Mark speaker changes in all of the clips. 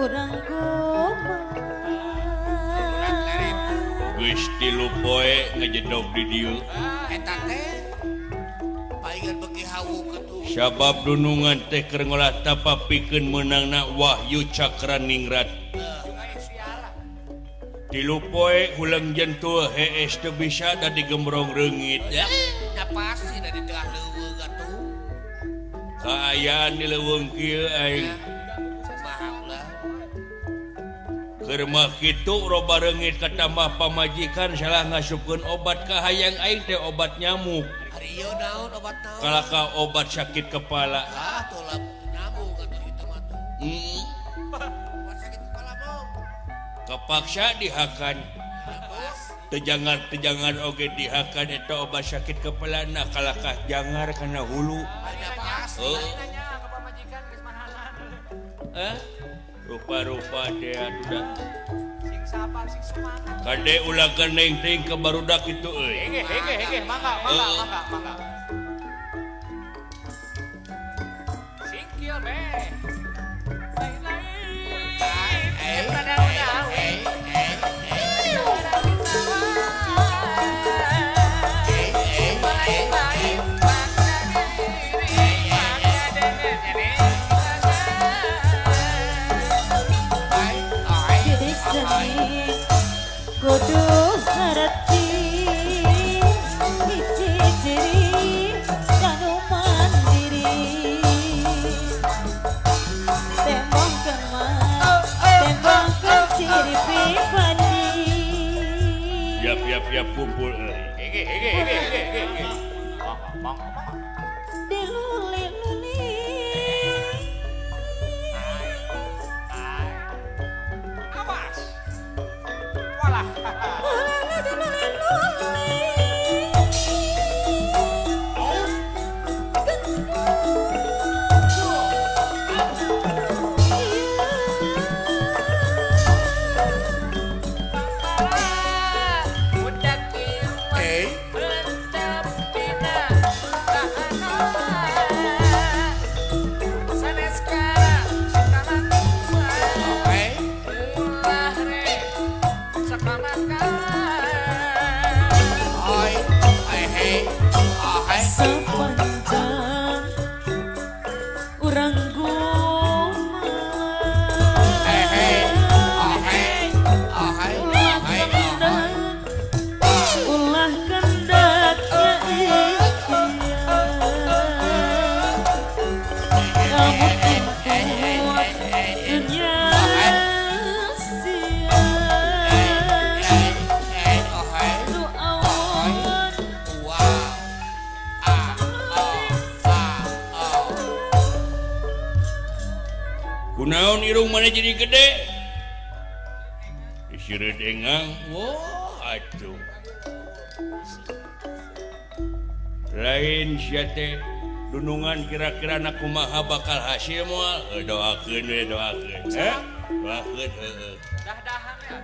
Speaker 1: Urang kumaha.
Speaker 2: Geus 3 poe ngejedog di dieu.
Speaker 3: Eta teh palingan beuki hawu atuh.
Speaker 2: Sabab dunungan teh keur ngolah tapa pikeun meunangna Wahyu Cakraningrat. 3 poe huleng jentul hees teu bisa da digembrong reungit ya.
Speaker 3: Ya pasti da di tengah leuweung atuh.
Speaker 2: Kaayaan di leuweung kieu aing.
Speaker 3: Kumaha ulah.
Speaker 2: Keur mah kitu loba reungit katambah pamajikan salah ngasupkeun obat ka hayang aing teh obat nyamuk.
Speaker 3: Ari ieu naon obat naon?
Speaker 2: Kalaka obat sakit kepala.
Speaker 3: Ah, tolak nyamuk atuh kitu mah tuh. Obat sakit kepala mah.
Speaker 2: Kepaksa dihakan. Tejangar tejangar oge dihakan eta obat sakit kepala nah kalakah jangar kana hulu.
Speaker 3: Ada pasti.
Speaker 2: Oh.
Speaker 4: Nanya ke pamajikan geus manahan.
Speaker 2: Eh? Rupa-rupa teh atuh.
Speaker 4: Sing sabar, sing semangat.
Speaker 2: Kade ulah gandeng teuing ka barudak kitu euy.
Speaker 4: Hege, hege, hege, mangga, mangga,
Speaker 2: Heeh.
Speaker 4: mangga, mangga. Singkil be. Lain lain.
Speaker 3: Eh,
Speaker 4: Pada
Speaker 3: eh, eh, eh, eh. Eh, eh, eh, eh. Ai, ai,
Speaker 1: Jadi
Speaker 3: ai.
Speaker 1: Seni kudu ngerti hiji ciri kanu mandiri, tembongkeun mah tembongkeun ciri pribadi.
Speaker 2: Siap siap siap kumpul euy.
Speaker 4: Hege, hege, hege, hege, hege. Mangga, mangga, mangga.
Speaker 1: Diluli-luli.
Speaker 4: Awas. Walah.
Speaker 1: Diluli-luli.
Speaker 4: Oh.
Speaker 3: Eh. Oke. Ai, ai, hey. Ai.
Speaker 1: Sepanjang urang
Speaker 3: Eh, hey.
Speaker 1: gumalang,
Speaker 3: Ai. Ai.
Speaker 1: ulah
Speaker 3: Ai.
Speaker 1: kendak, ulah kendak ya ikhtiar kamu timput dunia siang.
Speaker 3: Eh, oke.
Speaker 1: Nu awan.
Speaker 3: Wow. A, O, A, O.
Speaker 2: Kunaon irung mana jadi gede? Disireut engang. Wah, atuh. Lain sia teh dunungan kira-kira na kumaha bakal hasil moal. Heuh, doakeun we doakeun. Heh? Doakeun heueuh.
Speaker 4: Dah-dahan ya.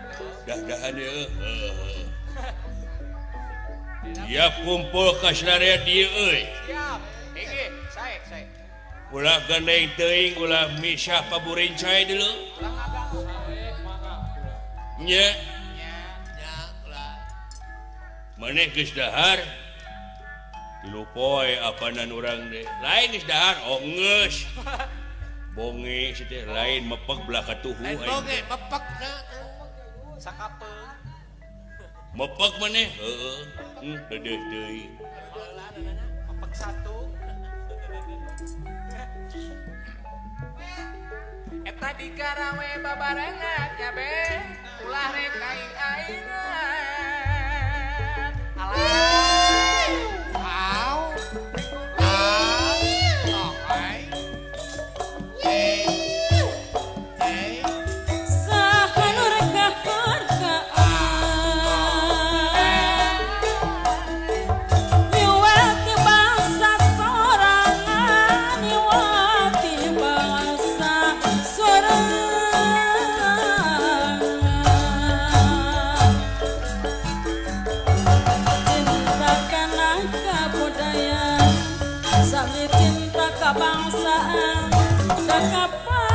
Speaker 2: Dah-dahan heueuh. Heueuh. Siap kumpul ka sararea dieu euy.
Speaker 4: Siap. Hege, sae, sae.
Speaker 2: Ulah gandeng teuing, ulah misah paburincai dulu.
Speaker 4: Ulah ngaganggu. Mangga.
Speaker 2: Nya,
Speaker 3: Ya, ulah.
Speaker 2: Maneh geus dahar? 3 poe apanan urang deh. Lain geus dahar, oh geus. Bonge si teh lain mepek belah katuhu
Speaker 3: Lain
Speaker 2: aing.
Speaker 3: bonge, mepek na.
Speaker 4: Sakapeung.
Speaker 2: Mepek maneh? Heeh. Deudeuh deui.
Speaker 4: Mepek satu. Eta di Karawe babarengan ya be, ulah rek aing-aingan. Alah.
Speaker 3: Au. Au. Oke. Eh. Eh.
Speaker 1: Saha nu rek ngahargaan miwati bangsa sorangan, miwati bangsa sorangan, cinta kana kabudayaan sami cinta kebangsaan dan kebangsaan.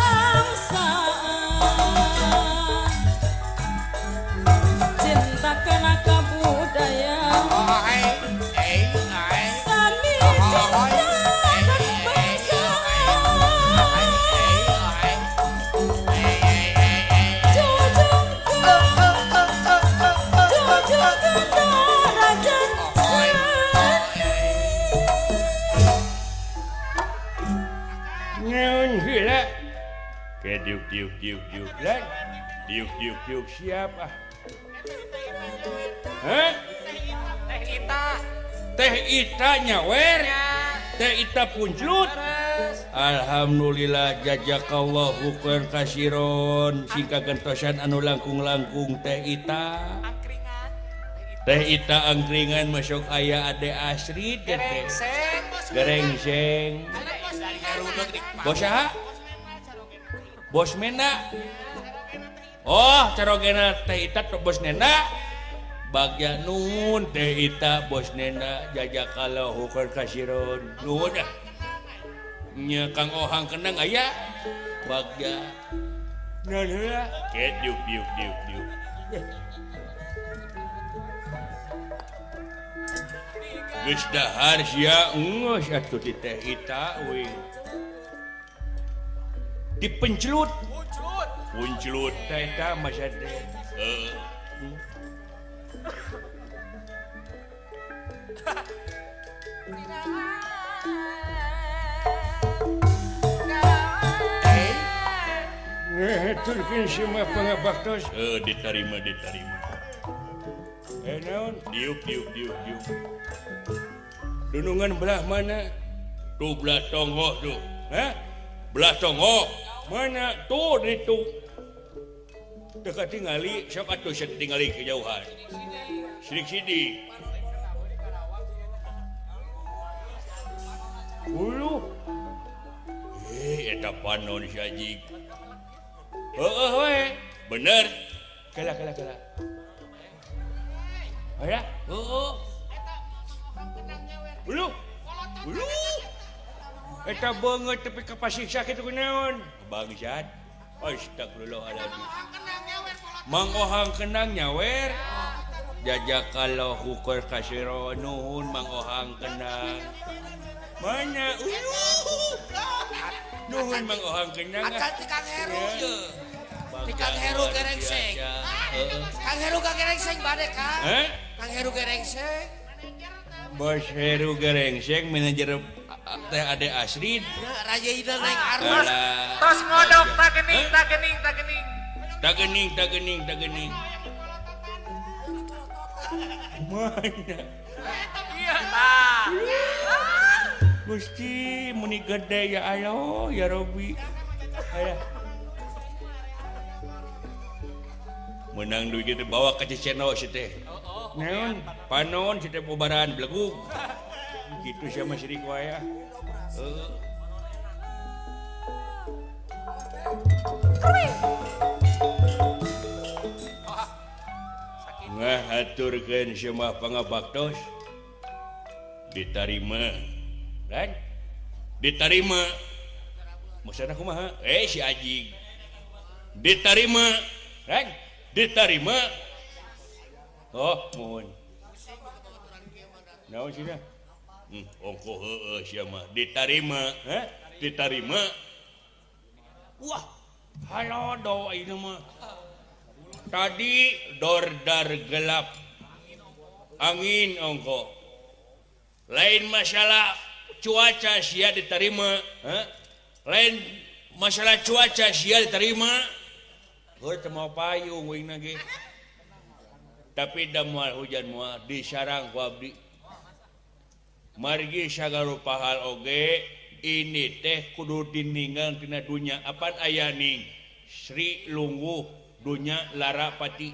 Speaker 2: Diuk diuk diuk diuk lan. Diuk diuk diuk siap ah. Hah?
Speaker 4: Teh Ita.
Speaker 2: Teh Ita nyawer. Teh Ita punjlut. Alhamdulillah jazakallahu khairan kasiron sing kagentosan anu langkung-langkung Teh Ita.
Speaker 4: Angkringan.
Speaker 2: Teh Ita angkringan masuk aya Ade Asri teh.
Speaker 4: Gerengseng.
Speaker 2: Gerengseng. Bos saha? Bos Mena. Oh, carogena Teh Ita bos Nena. Bagya nuhun Teh Ita bos Nena jazakallahu khairan kasiron. Nuhun ah. Nya Kang Ohang kenang aya. Bagya. Naon heula? Ke diuk diuk diuk diuk. Geus dahar sia geus atuh di Teh Ita euy. Dipenclut. Punclut teh eta masa teh. Heeh. Ngeheturkeun semua pangabaktos. Diterima diterima. Naon? Diuk diuk diuk diuk. Dunungan belah mana? Tuh belah tonggoh tuh. Hah? Belah tonggoh. Mana? Tuh ditu. Teu katingali, sok atuh tingali kejauhan. Sidik sidik. Uluh. Eta panon si Ajig. Heeh we. Bener. Kala kala kala. Aya, heeh. Uluh. Uluh. Eta beungeut tepi ka pasiksa kitu kunaon? Bangsat. Astagfirullahaladzim. Mang Ohang kenang nyawer. Jazakallahu khairan kasiron nuhun Mang Ohang kenang. Mana? Uluh. Nuhun Mang Ohang kenang.
Speaker 3: Acan ti Kang Heru ye. Ti Kang Heru gerengseng. Kang Heru ka gerengseng bade Kang. Kang Heru gerengseng.
Speaker 2: Bos Heru gerengseng manajer Teh Ade Asrid.
Speaker 3: Ya, raja ida naik arus.
Speaker 4: Tos ngodok tak gening tak gening tak gening.
Speaker 2: Tak gening tak gening tak gening. Mana?
Speaker 4: Iya tah.
Speaker 2: Gusti muni gede ya Allah ya Robi. Aya. Menang duit gitu bawa ke Ciceno si teh. Naon? Panon si teh bubaran belegug. Gitu sama sirik wae ah. Ngahaturkeun semua pangabaktos ditarima. Kan? Ditarima. Maksudna kumaha? Si Ajig. Ditarima. Kan? Ditarima. Oh, mohon. Naon sih dah? Ongkoh heueuh sia mah. Ditarima, heh? Ditarima. Wah, halodo ayeuna mah. Tadi dordar gelap. Angin ongkoh. Lain masalah cuaca sia diterima, heh? Lain masalah cuaca sia diterima. Heuh teu mau payung uing ge. Tapi da moal hujan moal disarang ku abdi. Margi sagarupa hal oge ini teh kudu dininggal tina dunya apan ayaning Sri lungguh dunya larapati.